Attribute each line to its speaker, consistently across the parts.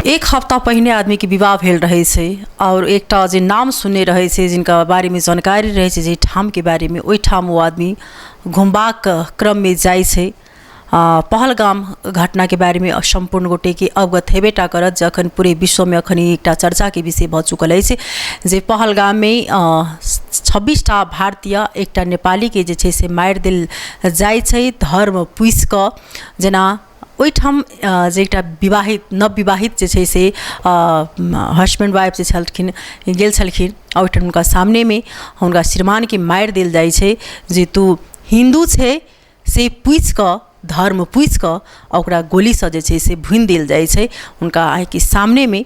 Speaker 1: एक हफ्ता पहिने आदमीके विवाह भेल रहै छै आओर एकटा जे नाम सुनने रहै छै जिनका बारेमे जानकारी रहै छै जाहि ठामके बारेमे ओहिठाम ओ आदमी घुमबाक क्रममे जाइ छै। पहलगाम घटनाके बारेमे सम्पूर्ण गोटेके अवगत हेबे टा करत, जखन पूरे विश्वमे अखन ई एकटा चर्चाके विषय भऽ चुकल अछि जे पहलगाममे 26टा भारतीय एकटा नेपालीके जे छै से मारि देल जाइ छै धर्म पूछिकऽ। जेना ओहिठाम जे एकटा विवाहित नवविवाहित जे छै से हसबैंड वाइफ जे छलखिन गेल छलखिन, आ ओहिठाम हुनका सामनेमे हुनका श्रीमानके मारि देल जाइ छै जे तू हिन्दू छै से पूछिकऽ, धर्म पूछिकऽ ओकरा गोलीसँ जे छै से भुनि देल जाइ छै हुनका आँखिके सामनेमे।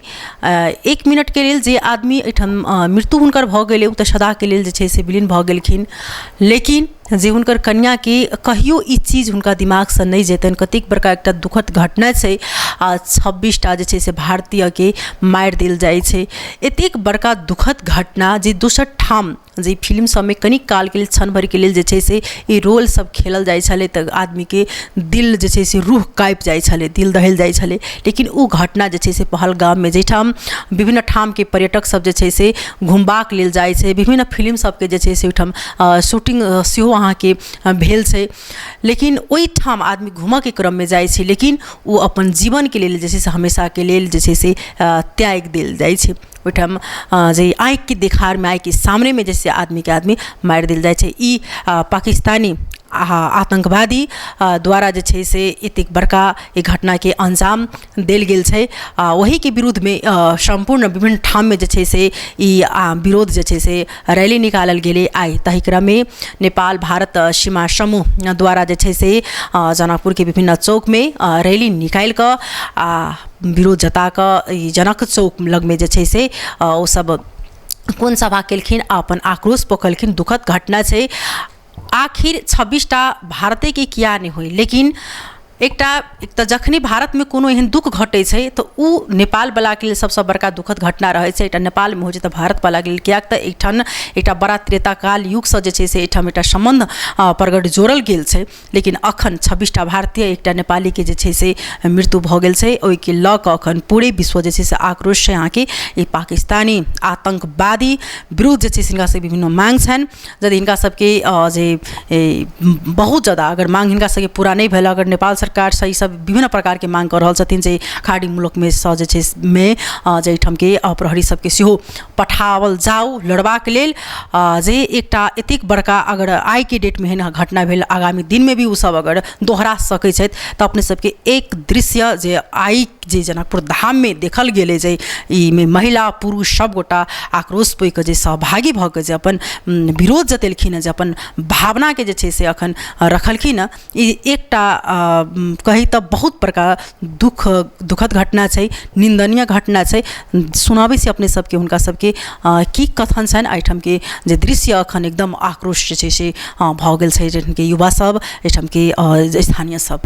Speaker 1: एक मिनटके लेल जे आदमी एहिठाम मृत्यु हुनकर भऽ गेलै ओ तऽ सदाके लेल जे छै से विलीन भऽ गेलखिन, लेकिन जे हुनकर कनिआँके कहियो ई चीज हुनका दिमागसँ नहि जेतनि। कतेक बड़का एकटा दुखद घटना छै, आ 26टा जे छै से भारतीयके मारि देल जाइ छै। एतेक बड़का दुखद घटना जे दोसर ठाम जे फिल्म सबमे कनिक कालके लेल क्षण भरिके लेल जे छै से ई रोल सब खेलल जाइ छलै तऽ आदमीके दिल जे छै से रूह काँपि जाइ छलै, दिल दहलि जाइ छलै, लेकिन ओ घटना जे छै से पहलगाममे जाहिठाम विभिन्न ठामके पर्यटक सब जे छै से घुमबाक लेल जाइ छै, विभिन्न फिल्म सबके जे छै से ओहिठाम शूटिंग सेहो अहाँके भेल छै, लेकिन ओहिठाम आदमी घूमऽके क्रममे जाइ छै लेकिन ओ अपन जीवनके लेल जे छै से हमेशाके लेल जे छै से त्यागि देल जाइ छै। ओहिठाम जे आँखिके देखारमे आँखिके सामनेमे जे छै से आदमीके आदमी मारि देल जाइ छै। ई पाकिस्तानी आतङ्कवादी द्वारा जे छै से एतेक बड़का ई घटनाके अंजाम देल गेल छै, आ ओहिके विरुद्धमे सम्पूर्ण विभिन्न ठाममे जे छै से ई विरोध जे छै से रैली निकालल गेलै आइ। ताहि क्रममे नेपाल भारत सीमा समूह द्वारा जे छै से जनकपुरके विभिन्न चौकमे रैली निकालि कऽ आ विरोध जता कऽ ई जनक चौक लगमे जे छै से ओसभ कोन सभा केलखिन आ अपन आक्रोश पोखलखिन। दुखद घटना छै। आखिर 26टा भारतेके किया नहि होइ, लेकिन एकटा एक तऽ जखने भारतमे कोनो एहन दुःख घटै छै तऽ ओ नेपालवलाके लेल सबसँ बड़का दुखद घटना रहै छै। एकटा नेपालमे होइ छै तऽ भारतवलाके लेल, किएक तऽ एहिठाम एकटा बड़ा त्रेता काल युगसँ जे छै से एहिठाम एकटा सम्बन्ध प्रगट जोड़ल गेल छै, लेकिन अखन 26टा भारतीय एकटा नेपालीके जे छै से मृत्यु भऽ गेल छै। ओहिके लऽ कऽ अखन पूरे विश्व जे छै से आक्रोश छै अहाँके ई पाकिस्तानी आतङ्कवादी विरुद्ध जे छै से हिनका सबके विभिन्न माँग छनि। यदि हिनका सबके जे बहुत जादा अगर माँग हिनका सबके पूरा नहि भेल, अगर नेपाल सरकारसँ ई सब विभिन्न प्रकारके माँग कऽ रहल छथिन जे खाड़ी मुलुकमे सँ जे छै मे जे एहिठामके प्रहरी सबके सेहो पठाओल जाउ लड़बाक लेल, जे एकटा एतेक बड़का अगर आइके डेटमे एहन घटना भेल, आगामी दिनमे भी ओसब अगर दोहरा सकै छथि तऽ अपने सबके एक दृश्य जे आइ जे जनकपुर धाममे देखल गेलै जे एहिमे महिला पुरुष सब गोटा आक्रोश पाबिकऽ जे सहभागी भऽ कऽ जे अपन विरोध जतेलखिन हँ, जे अपन भावनाके जे छै से अखन रखलखिन हँ, ई एकटा कही तऽ बहुत बड़का दुखद घटना छै, निन्दनीय घटना छै। सुनाबै छी अपने सबके हुनका सबके की कथन छनि। एहिठामके जे दृश्य अखन एकदम आक्रोश जे छै से भऽ गेल छै एहिठामके युवा सब, एहिठामके स्थानीय सब।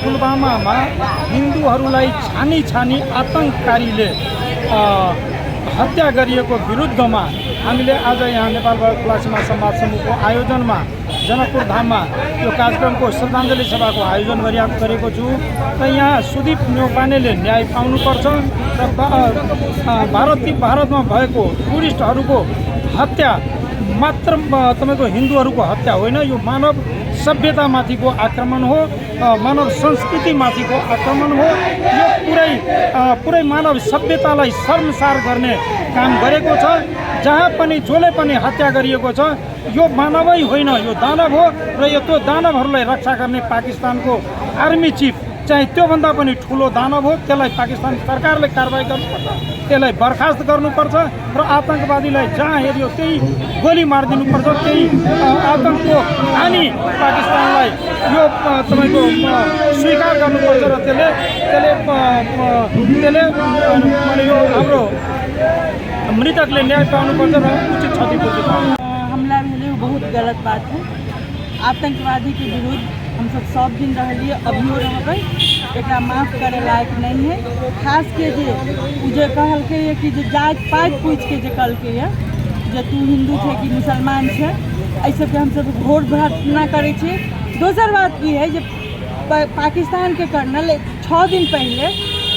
Speaker 2: पुलवामामा हिन्दूहरूलाई छानी छानी आतङ्ककारीले हत्या गरिएको विरुद्धमा हामीले आज यहाँ नेपाल भारत खुला सीमा संवाद समूहको आयोजनमा जनकपुर धाममा यो कार्यक्रमको श्रद्धाञ्जली सभाको आयोजन गरेको छु। र यहाँ सुदीप न्यौपानेले न्याय पाउनुपर्छ र भारतमा भएको टुरिस्टहरूको हत्या मात्र तपाईँको हिन्दूहरूको हत्या होइन, यो मानव सभ्यतामाथिको आक्रमण हो, मानव संस्कृतिमाथिको आक्रमण हो। यो पुरै मानव सभ्यतालाई शर्मसार गर्ने काम गरेको छ। जहाँ पनि जसले पनि हत्या गरिएको छ यो मानवै होइन, यो दानव हो र यो त्यो दानवहरूलाई रक्षा गर्ने पाकिस्तानको आर्मी चिफ चाहिँ त्योभन्दा पनि ठुलो दानव हो। त्यसलाई पाकिस्तान सरकारले कारवाही गर्नुपर्छ, त्यसलाई बर्खास्त गर्नुपर्छ र आतङ्कवादीलाई जहाँ हेऱ्यो त्यही गोली मारिदिनुपर्छ। त्यही आतङ्कको हानि पाकिस्तानलाई यो तपाईँको स्वीकार गर्नुपर्छ र त्यसले त्यसले त्यसले माने यो हाम्रो मृतकले न्याय पाउनुपर्छ र उचित क्षतिपूर्ति पाउनु।
Speaker 3: हमला भेलै ओ बहुत गलत बात है। आतंकवादी के विरुद्ध हम सब सब दिन रहलिए, अभियो रहबै। एकरा माफ करे लायक नहीं है। खास के जे उ जे कहलकै ये कि जे जाति पाति पूछिके जे कहलकै ये जे तू हिन्दू छै कि मुसलमान छै, एहि सबके हमसब घोर भर्त्सना करै छी। दोसर बात की है जे पाकिस्तानके कर्नल 6 दिन पहिले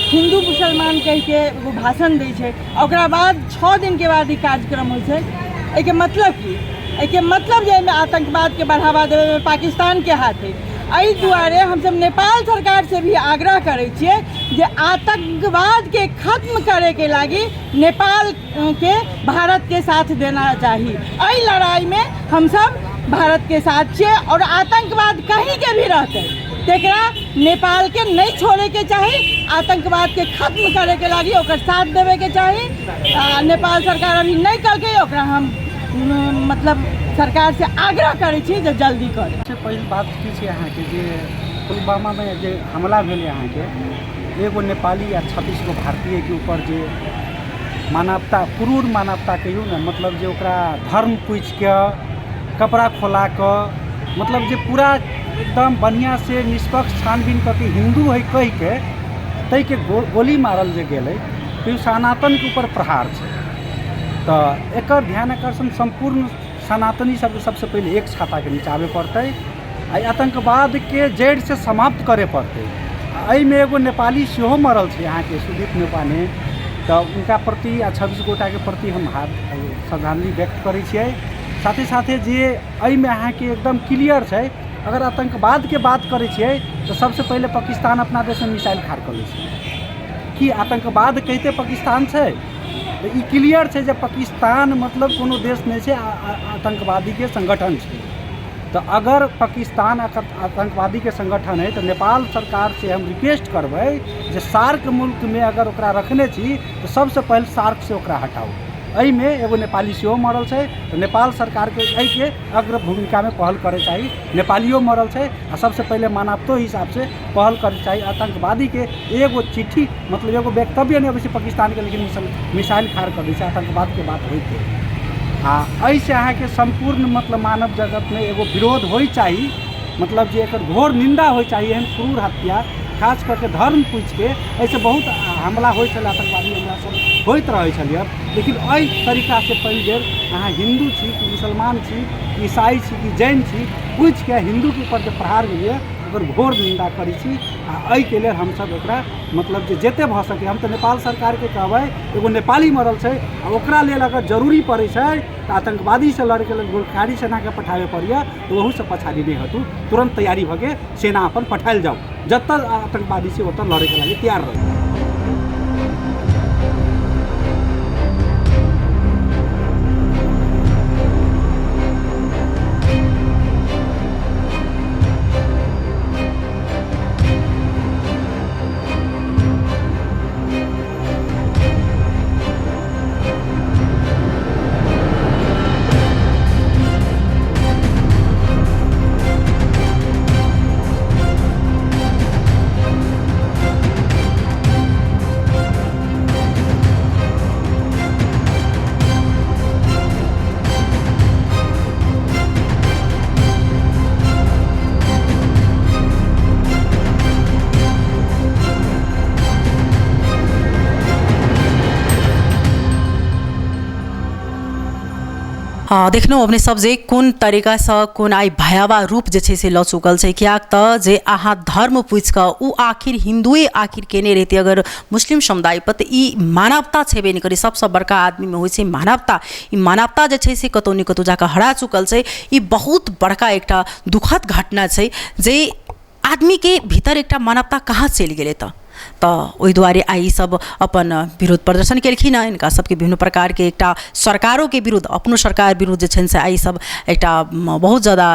Speaker 3: हिन्दू मुसलमान कहिके एगो भाषण दै छै, ओकरा बाद 6 दिनके बाद ई कार्यक्रम होइ छै। एहिके मतलब की? एहिके मतलब जे एहिमे आतंकवादके बढ़ावा देबैमे पाकिस्तानके हाथ है। एहि दुआरे हमसब नेपाल सरकार से भी आग्रह करै छियै जे आतंकवादके खत्म करैके लागि नेपाल के भारत के साथ देना चाही। एहि लड़ाइमे हमसब भारत के साथ छियै और आतंकवाद कहीं के भी रहतै तेकरा नेपाल के नहीं छोड़े के चाही। आतंकवाद के खत्म करे के लागि ओकर साथ देवे के चाही। नेपाल सरकार अभी नहीं कलकै, ओकरा हम मतलब सरकार से आग्रह करै छी जे जल्दी करे।
Speaker 4: सबसे पहिल बात की छै अहाँके जे पुलवामामे जे हमला भेलै अहाँके एगो नेपाली आ 26 गो भारतीयके ऊपर जे मानवता, क्रूर मानवता कहियौ ने, मतलब जे ओकरा धर्म पूछिके कपड़ा खोला कऽ मतलब जे पूरा एकदम बढ़िआँ से निष्पक्ष छानबीन कऽ के हिन्दू है कहिके ताहिके गोली मारल जे गेलै तऽ ओ सनातनके ऊपर प्रहार छै। तऽ एकर ध्यान आकर्षण सम्पूर्ण सनातनी सबके सबसँ पहिले एक छाताके नीचा आबय पड़तै आ आतङ्कवादके जड़िसँ समाप्त करय पड़तै। एहिमे एगो नेपाली सेहो मरल छै अहाँके सुदीप नेपाने, तऽ हुनका प्रति आ 26 गोटाके प्रति हम श्रद्धांजलि व्यक्त करै छियै। साथे साथे जे एहिमे अहाँके एकदम क्लियर छै, अगर आतङ्कवादके बात करै छियै तऽ सबसँ पहिले पाकिस्तान अपना देशमे मिसाइल खाड़ कऽ लै छै। की आतङ्कवाद कहिते पाकिस्तान छै? तऽ ई क्लियर छै जे पाकिस्तान मतलब कोनो देश नहि छै, आतङ्कवादीके संगठन छै। तऽ अगर पाकिस्तान आतङ्कवादीके संगठन है तऽ नेपाल सरकारसँ हम रिक्वेस्ट करबै जे सार्क मुल्कमे अगर ओकरा रखने छी तऽ सबसँ पहिले सार्कसँ ओकरा हटाउ। एहिमे एगो नेपाली सेहो मरल छै तऽ नेपाल सरकारके एहिके अग्र भूमिकामे पहल करय चाही। नेपालियो मरल छै आ सबसँ पहिले मानवतो हिसाबसँ पहल करय चाही। आतङ्कवादीके एगो चिट्ठी मतलब एगो वक्तव्य नहि अबै छै पाकिस्तानके, लेकिन मिसाइल खाड़ कऽ दै छै आतङ्कवादके बात होइते। आ एहिसँ अहाँके सम्पूर्ण मतलब मानव जगतमे एगो विरोध होइ चाही, मतलब जे एकर घोर निन्दा होइ चाही। एहन क्रूर हत्या खास कऽ के धर्म पूछिके एहिसँ बहुत हमला होइ छलै, आतङ्कवादी हमला सब होइत रहै छलै। लेकिन एहि तरीकासँ पहिल बेर अहाँ हिन्दू छी कि मुसलमान छी कि ईसाई छी कि जैन छी पूछिके हिन्दूके ऊपर जे प्रहार भेलै ओकर घोर निन्दा करै छी। आ एहिके लेल हमसब एकरा मतलब जे जते भऽ सकै, हम तऽ नेपाल सरकारके कहबै एगो नेपाली मरल छै आ ओकरा लेल अगर जरूरी पड़ै छै तऽ आतङ्कवादीसँ लड़ैके लेल गोरखाली सेनाके पठाबे पड़ैए तऽ ओहूसँ पछाड़ी नहि हटू, तुरन्त तैयारी भऽ के सेना अपन पठायल जाउ, जतऽ आतङ्कवादी छै ओतऽ लड़ैके लागि तैयार रहू।
Speaker 1: देखलहुँ अपने सब जे कोन तरीकासँ कोन आइ भयावह रूप जे छै से लऽ चुकल छै। किएक तऽ जे अहाँ धर्म पूछि कऽ ओ आखिर हिन्दुए आखिर केने रहितै अगर मुस्लिम समुदायपर, तऽ ई मानवता छेबे नहि करै। सबसँ बड़का आदमीमे होइ छै मानवता, ई मानवता जे छै से कतहु ने कतहु जाकऽ हरा चुकल छै। ई बहुत बड़का एकटा दुखद घटना छै जे आदमीके भीतर एकटा मानवता कहाँ चलि गेलै। तऽ तऽ ओहि दुआरे आइ ईसभ अपन विरोध प्रदर्शन केलखिन हँ। हिनका सबके विभिन्न प्रकारके एकटा सरकारोके विरुद्ध, अपनो सरकार विरुद्ध जे छनि से आइ ईसभ एकटा बहुत जादा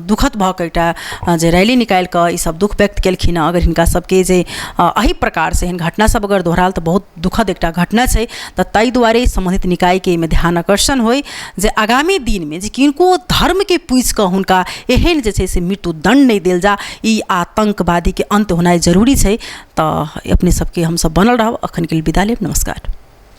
Speaker 1: दुखद भऽ कऽ एकटा जे रैली निकालि कऽ ईसभ दुःख व्यक्त केलखिन हँ। अगर हिनका सबके जे एहि प्रकारसँ एहन घटना सब अगर दोहरायल तऽ बहुत दुखद एकटा घटना छै। तऽ ताहि दुआरे सम्बन्धित निकायके एहिमे ध्यान आकर्षण होइ जे आगामी दिनमे जे किनको धर्मके पूछि कऽ हुनका एहन जे छै से मृत्युदण्ड नहि देल जा। ई आतङ्कवादीके अन्त होनाइ जरूरी छै। तऽ अपने सबके हमसब बनल रहब। अखनके लेल विदा लेब। नमस्कार।